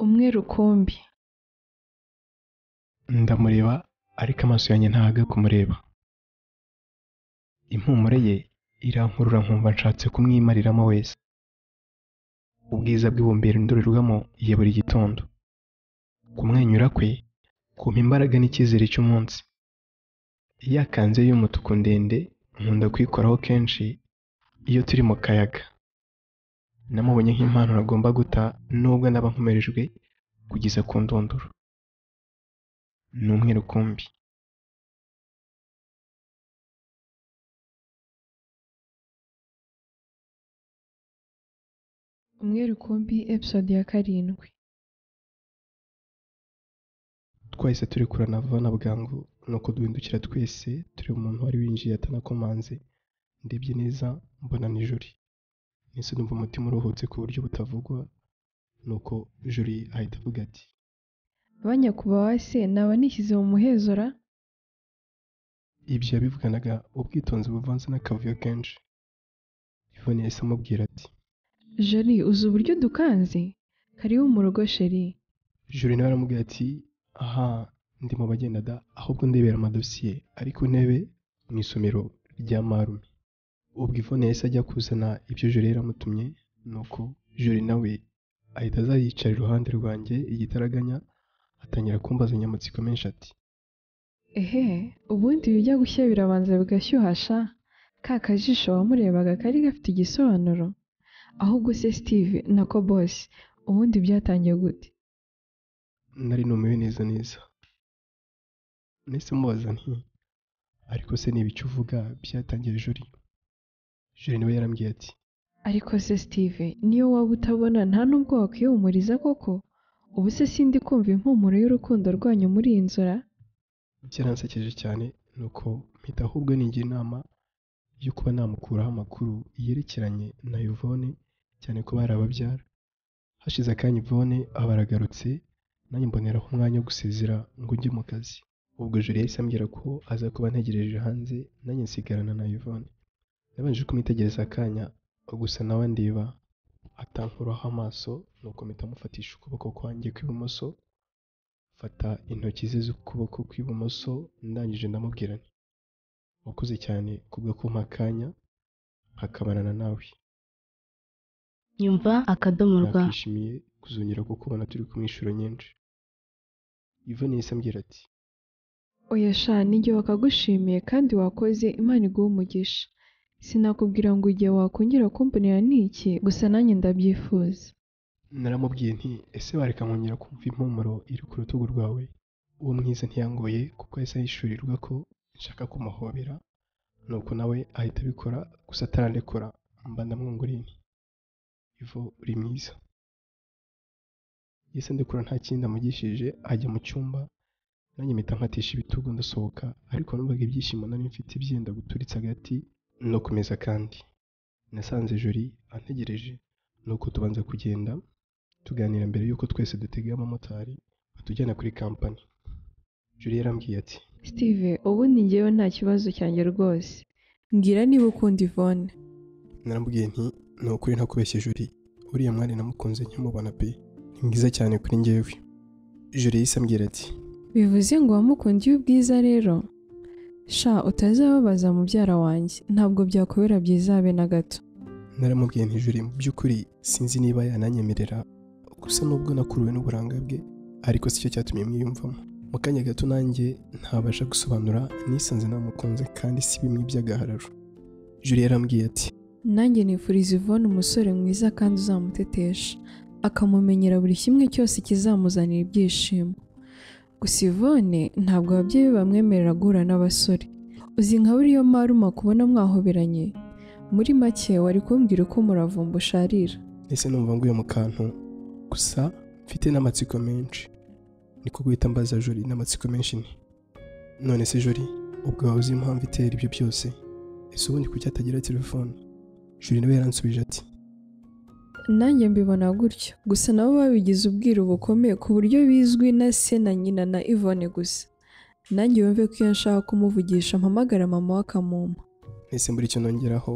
Umwe rukumbi. Ndamureba ariko amaso yanjye ntahaga kumureba. Impumuro ye irankurura nkumva nshatse kumwimariramo wese. Ubwiza bwe bumbera indorerwamo ya buri gitondo. Kumwenyura kwe kumpa imbaraga n'icyizere cy'umunsi. Ya kanzu ye y'umutuku ndende nkunda kuyikoraho kenshi iyo turi mu kayaga. Namubonye nk'impano ntagomba guta nubwo naba nkomerejwe kugeza ku ndunduro. Ni umwe rukumbi. Umwe rukumbi episode ya 7. Twahise turekurana vuba na bwangu, nuko duhindukira twese tureba umuntu wari winjiye atanakomanze. Ndebye neza mbona ni Jolly. Nahise numva umutima uruhutse ku buryo butavugwa, nuko Jolly ahita avuga ati: Banyakubahwa se naba nishyize mu muhezo ra? Ibyo yabivuganaga ubwitonzi buvanze n'akavuyo kenshi. Yvonne yahise amubwira ati: Jolly, uzi uburyo dukanze? Karibu mu rugo sheri. Jolly nawe aramubwira ati: aha ndi mu bagenda da, ahubwo ndebera amadosiye ari ku ntebe mu isomero rya marume. Ubwo Yvonne yahise ajya kuzana ibyo Jolly yaramutumye, nuko Jolly nawe ahita aza yicara iruhande rwanjye igitaraganya, atangira kumbazanya amatsiko menshi ati: Ehe, ubundi ibijya gushya birabanza bigashyuha sha. Ka kajisho wamurebaga kari gafite igisobanuro. Ahubwo se Steve nako boss, ubundi byatangiye gute? Nari numiwe neza neza. Nahise mubaza nti: ariko se niba icyo uvuga byatangiye Jolly? Jolly nawe yarambwiye ati: Ariko se Steve, niyo waba utabona nta nubwo wakwihumuriza koko? Ubu se sindi kumva impumuro y'urukundo rwanyu muri iyi nzu ra? Byaransekeje cyane, nuko mpita ahubwo nigira inama yo kuba namukuraho amakuru yerekeranye na Yvonne, cyane ko bari ababyara. Hashize akanya Yvonne aba aragarutse, nanjye mboneraho umwanya wo gusezera ngo njye mu kazi. Ubwo Jolly yahise ambwira ko aza kuba antegereje hanze, nanjye nsigarana na Yvonne. Nabanje kumwitegereza akanya, gusa nawe andeba atankuraho amaso, nuko mpita mufatisha ukuboko kwanjye kw'ibumoso, mfata intoki ze z'ukuboko kw'ibumoso, ndangije ndamubwira nti: wakoze cyane kubwo kumpa akanya nkakabanana nawe. Nyumva akadomo rwa. Nakwishimiye kuzongera kukubona turi kumwe inshuro nyinshi. Yvonne yahise ambwira ati: Oya sha, nijye wakagushimiye kandi wakoze, Imana iguhe umugisha. Sinakubwira ngo igihe wakongera kumbonera ni iki, gusa nanjye ndabyifuza. Naramubwiye nti: ese wareka nkongera kumva impumuro iri ku rutugu rwawe? Uwo mwiza ntiyangoye kuko yahise yishyurirwa ko nshaka kumuhobera, nuko nawe ahita abikora gusa atarandekura, mba ndamwongoreye nti: Ivo uri mwiza. Yahise andekura nta kindi amugishije, ajya mu cyumba, nanjye mpita nkatisha ibitugu ndasohoka, ariko numvaga ibyishimo nari mfite byenda guturitsa agati no kumeza kandi. Nasanze Jolly antegereje, nuko tubanza kugenda tuganira mbere y'uko twese dutega abamotari batujyana kuri kampani. Jolly yarambwiye ati: Steve, ubundi njyewe nta kibazo cyanjye rwose. Mbwira niba ukunda Yvonne. Naramubwiye nti: ni ukuri ntakubeshye Jolly, uriya mwari namukunze nkimubona pe, ni mwiza cyane kuri njyewe. Jolly yahise ambwira ati: Bivuze ngo wamukundiye ubwiza rero? Sha, utazababaza mubyara wanjye, ntabwo byakubera byiza habe na gato. Naramubwiye nti: Jolly, mu by'ukuri sinzi niba yananyemerera, gusa nubwo nakuruwe n'uburanga bwe, ariko sicyo cyatumye mwiyumvamo. Mu kanya gato nanjye ntabasha gusobanura, nisanze namukunze kandi si bimwe by'agahararo. Jolly yarambwiye ati: Nanjye nifuriza Yvonne umusore mwiza kandi uzamutetesha, akamumenyera buri kimwe cyose kizamuzanira ibyishimo. Gusa Yvonne ntabwo ababyeyi be bamwemerera guhura n'abasore. Uzi nka buriya maruma kubona mwahoberanye? Muri make wari kumbwira uko umuravumba usharira. Nahise numva nguye mu kantu, gusa mfite n'amatsiko menshi. Niko guhita mbaza Jolly n'amatsiko menshi nti: none se Jolly, ubwo waba uzi impamvu itera ibyo byose? Ese ubundi kuki atagira telefone? Jolly nawe yaransubije ati: Nanjye mbibona gutyo, gusa nabo babigize ubwiru bukomeye ku buryo bizwi na se na nyina na Yvonne gusa. Nanjye wumve ko iyo nshaka kumuvugisha mpamagara mama we akamumpa. Nahise mbura icyo nongeraho,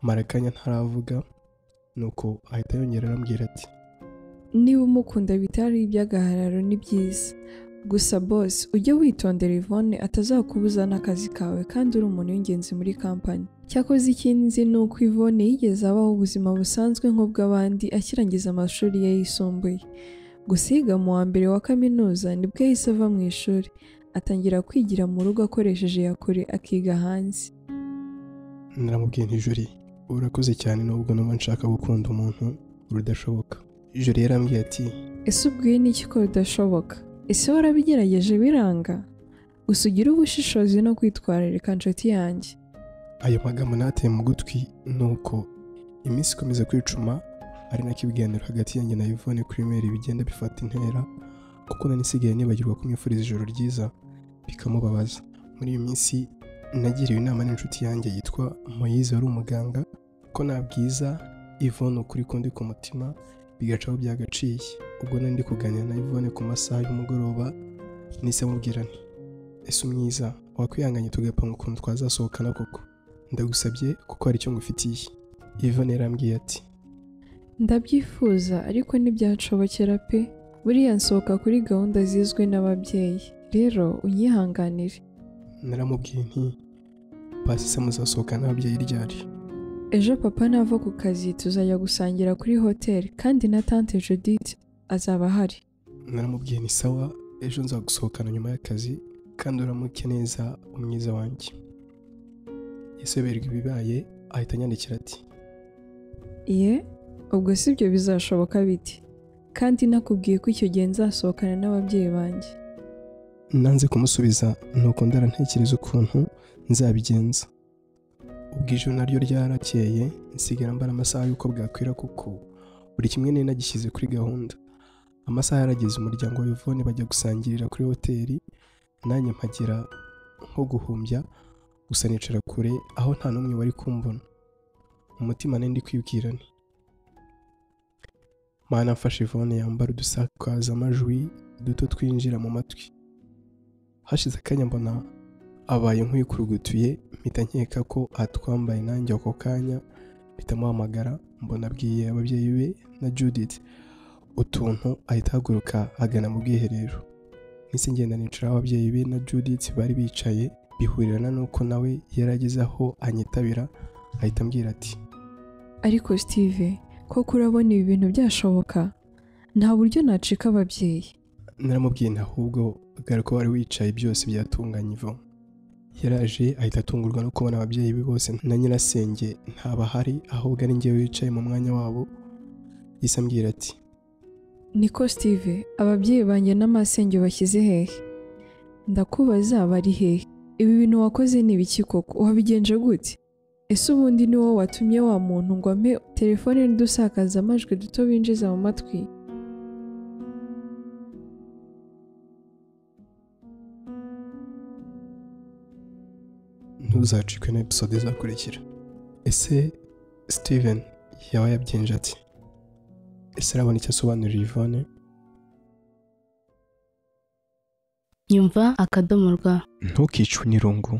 mara akanya ntaravuga, nuko ahita yongera arambwira ati: Niba umukunda bitari iby'agahararo ni byiza. Gusa boss, ujye witondera Yvonne atazakubuza n'akazi kawe kandi uri umuntu w'ingenzi muri kampani. Cyakoze ikindi nzi ni uko Yvonne yigeze abaho ubuzima busanzwe nk'ubw'abandi akirangiza amashuri ye yisumbuye. Gusa yiga mu wa mbere wa kaminuza nibwo yahise ava mu ishuri, atangira kwigira mu rugo akoresheje iyakure akiga hanze. Naramubwiye nti Juri, urakoze cyane nubwo numva nshaka gukunda umuntu rudashoboka. Juri yarambwiye ati ese ubwiye n'iki ko rudashoboka? Ese warabigerageje biranga? Gusa ugire ubushishozi no kwitwararika nshuti yanjye. Ayo magambo nateye mu gutwi, nuko iminsi ikomeza kwicuma ari nako ibiganiro hagati yanjye na Yvonne kuri mail bigenda bifata intera, kuko nari nsigaye nibagirwa kumwifuriza ijoro ryiza bikamubabaza. Muri iyo minsi nagiriwe inama n'inshuti yanjye yitwa Moyize wari umuganga ko nabwiza Yvonne ukuri kundi ku mutima bigacaho byagaciye. Ubwo nari ndi kuganira na Yvonne ku masaha y'umugoroba, nise mubwira nti ese umwiza wakwihanganye tugapanga ukuntu twazasohokana koko, ndagusabye kuko hari icyo ngufitiye. Yvonne yarambwiye ati ndabyifuza ariko ntibyanshobokera pe, buriya nsohoka kuri gahunda zizwi n'ababyeyi, rero unyihanganire. Naramubwiye nti basi se muzasohokana n'ababyeyi ryari? Ejo papa nava ku kazi tuzajya gusangira kuri hoteli kandi na tante Judith azaba ahari. Naramubwiye ni sawa, ejo nzagusohokana nyuma y'akazi kandi uramuke neza umwiza wanjye. Yasoberwa ibibaye ahita anyandikira ati ye ubwo si ibyo bizashoboka biti, kandi nakubwiye ko icyo gihe nzasohokana n'ababyeyi banjye. Nanze kumusubiza nuko ndarantekereza ukuntu nzabigenza. Ubwo ijoro naryo ryarakeye nsigara mbara amasaha y'uko bwakwira kuko buri kimwe nari nagishyize kuri gahunda. Amasaha yarageze umuryango wa Yvonne bajya gusangirira kuri hoteli, nanjye mpagera nko guhumbya, gusa nicara kure aho nta n'umwe wari kumbona. Umutima nari ndi kwibwira nti Mana mfashe Yvonne yambara udusakaza amajwi duto twinjira mu matwi. Hashize akanya mbona abaye nk'uyikurugutuye, mpita nkeka ko atwambaye nanjye ako kanya mpita muhamagara, mbona abwiye ababyeyi be na Judith utuntu, ahita ahaguruka agana mu bwiherero. Nise ngenda nicara aho ababyeyi be na Judith bari bicaye, bihurirana nuko nawe yarageze aho anyitabira, ahita ambwira ati ariko Steve, koko urabona ibi bintu byashoboka? Nta buryo nacika ababyeyi. Naramubwiye nti ahubwo garuka wari wicaye byose byatunganye ivo. Yaraje ahita atungurwa no kubona ababyeyi be bose na nyirasenge ntabahari, ahubwo ari njyewe wicaye mu mwanya wabo. Yise ambwira ati niko Steve, ababyeyi banjye n'amasenge bashyize hehe? Ndakubaza bari hehe? Ibi bintu wakoze ni ibiki koko? Wabigenje gute? Ese ubundi ni wowe watumye wa muntu ngo ampe telefone n'udusakaza amajwi duto binjiza mu matwi? Ntuzacikwe na episode izakurikira. Ese Steven yaba yabyenje ati? Ese arabona icyo asobanurira Yvonne? Nyumva akadomo rwa. Ntukicwe n'irungu.